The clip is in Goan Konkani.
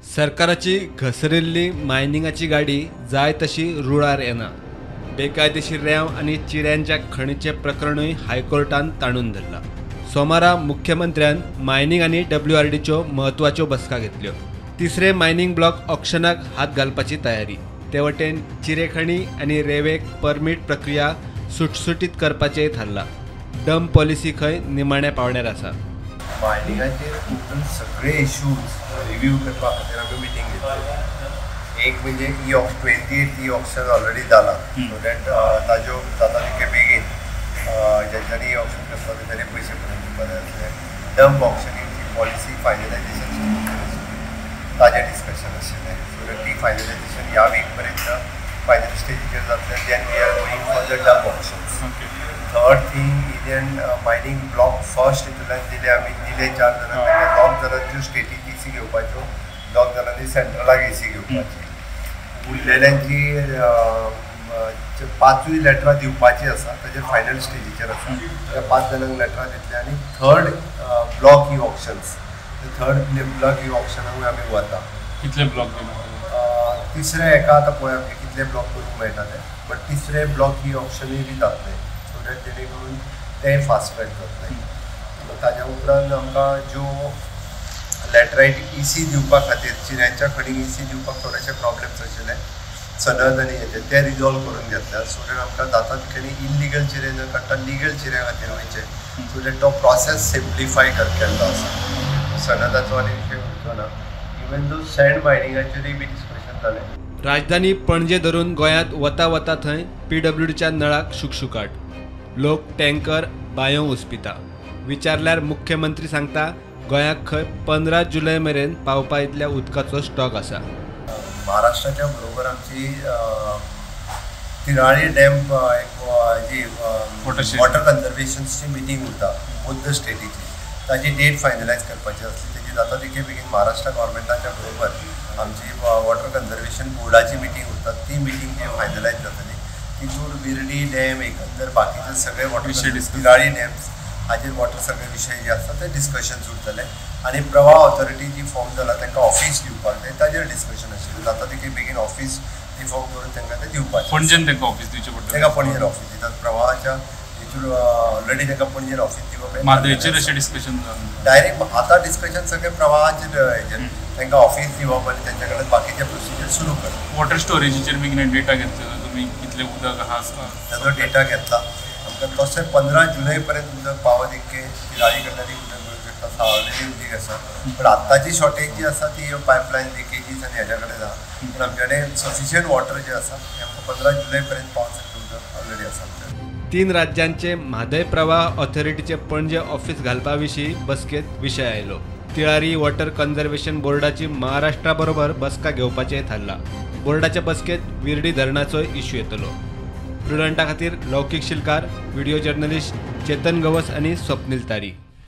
सरकाराची घसरिल्ली मायनिंगाची गाडी जाय तशी रुळार येना. बेकायदेशीर रेंव आनी चिऱ्यांच्या खणीचें प्रकरणूय हायकोर्टान ताणून धरलां. सोमारा मुख्यमंत्र्यान मायनिंग आनी डब्ल्यूआरडीच्यो म्हत्वाच्यो बसका घेतल्यो. तिसरे मायनिंग ब्लॉक ऑक्शनाक हात घालपाची तयारी. ते वटेन चिरेखणी आनी रेंवेक परमीट प्रक्रिया सुटसुटीत करपाचेंय थारलां. डंप पॉलिसी खंय निमाण्या पावण्यार आसा. मायनिंगाचेर टोटल सगळे इश्यूज रिव्यू करपा खातीर आमी मिटींग घेतली. एक म्हणजे E 28 E auction already जाला, सो that ताज्यो जाता तितके बेगीन ज्यांच्यानी ई ऑक्शन करता तेंच्यांनी पयशे करून दिवपा जाय आसले. डंप ऑक्शनिंगची पॉलिसी फायनलायजेशन ताजें डिस्कशन आशिल्लें, सो that ती फायनलायजेशन ह्या वीक पर्यंत फायनल स्टेजीचेर जातलें. Then we are going for the dump auctions. Third thing, Indian mining block first हितूंतल्यान दिले आमी, दिले 4 जाणांक. 2 जाणांच्यो स्टेटीक ई सी घेवपाच्यो, 2 जाणांनी सेंट्रलाक ई सी घेवपाची, उरलेल्यांची 5 लेटरां दिवपाची आसा, ताजेर फायनल स्टेजीचेर आसा. त्या 5 जाणांक लेटरां दितले आनी third block E auctions, third block E ऑक्शनाकूय आमी वता. कितले ब्लॉक? तिसरे एका आतां पळोवया कितले ब्लॉक करूंक मेळटा ते, बट तिसरे ब्लॉक ई ऑक्शनूय बी जातले, सो that जेणे करून तें फास्ट ट्रॅक जातलें. ताज्या उपरांत आमकां ज्यो लॅटरायट ई सी दिवपा खातीर चिऱ्यांच्या खणीक ई सी दिवपाक थोडेशे प्रॉब्लम्स आशिल्ले सनद आनी हेजे, ते रिजॉल्व करून घेतल्या. सो that आमकां जाता तितल्यांनी इल्लिगल चिरे न काडटा लिगल चिऱ्या खातीर वयचें, सो that तो प्रोसेस सिम्प्लिफाय केल्लो आसा. सनदाचो आनी विशय उरचो ना. Even though send मायनिंगाचेरूय be discussion जालें. राजधानी पणजे धरून गोंयांत वता वता थंय पीडब्ल्यूडीच्या नळाक शुकशुकाट. लोक टँकर बांयो उसपिता. विचारल्यार मुख्यमंत्री सांगता गोंयाक खंय 15 जुलय मेरेन पावपा इतल्या उदकाचो स्टॉक आसा. महाराष्ट्राच्या बरोबर आमची तिराळी डॅम एक जी वॉटर कन्जर्वेशन्सची मिटींग उरता बोथ the स्टेटीची, ताजी डेट फायनलायज करपाची आसली. तेजी जाता तितके बेगीन महाराष्ट्र गव्हर्मेंटाच्या बरोबर आमची वॉटर कन्जर्वेशन बोर्डाची मिटींग उरता, ती मिटींग जी फायनलायज जातली तितूर विर्डी डॅम एकंदर बाकीचे सगळे वॉटर तिराळी डॅम्स हाजेर वॉटर सगळे विशय जे आसता ते डिस्कशन्स उरतले. आनी प्रवाह ऑथॉरिटी जी फॉर्म जाला तांकां ऑफीस दिवपाक जाय, ताजेर डिस्कशन आशिल्लें. जाता तितके बेगीन ऑफीस रिफॉर्म करून तांकां तें दिवपाचें. पणजेन तांकां ऑफीस दिवचें पडटलें. तांकां पणजेन ऑफीस दितात प्रवाहाच्या हितूर ऑलरेडी तांकां पणजेन ऑफीस दिवप. म्हादयचेर अशें डिस्कशन डायरेक्ट आतां डिस्कशन सगळें प्रवाहाचेर हेजेर तांकां ऑफीस दिवप आनी तांच्या कडेन बाकीचे प्रोसिजर सुरू करप. वॉटर स्टोरेजीचेर बी कितें डेटा घेतलो तुमी, कितलें उदक आहा ताजो डेटा घेतला आमकां. तशें 15 जुलय पर्यंत उदक पावत इतकें तिराळी कडल्यान उदक मेळूंक शकता, सावळें उदीक आसा. पण आत्ताची शॉर्टेज जी आसा ती पायपलायन लिकेजीस आनी हेज्या कडेन आसा, पूण आमचे कडेन सफिशियंट वॉटर जें आसा तें आमकां 15 जुलय पर्यंत पावत सारकें उदक ऑलरेडी आसा आमचे. 3 राज्यांचे म्हादय प्रवाह ऑथॉरिटीचे पणजे ऑफिस घालपा विशीं बसकेंत विशय आयलो. तिळारी वॉटर कन्जर्वेशन बोर्डाची महाराष्ट्रा बरोबर बसका घेवपाचें थारलां. बोर्डाच्या बसकेंत विर्डी धरणाचोय इश्यू येतलो. प्रुडंटा खातीर लौकीक शिलकार, व्हिडिओ जर्नलिस्ट चेतन गवस आनी स्वप्नील तारी.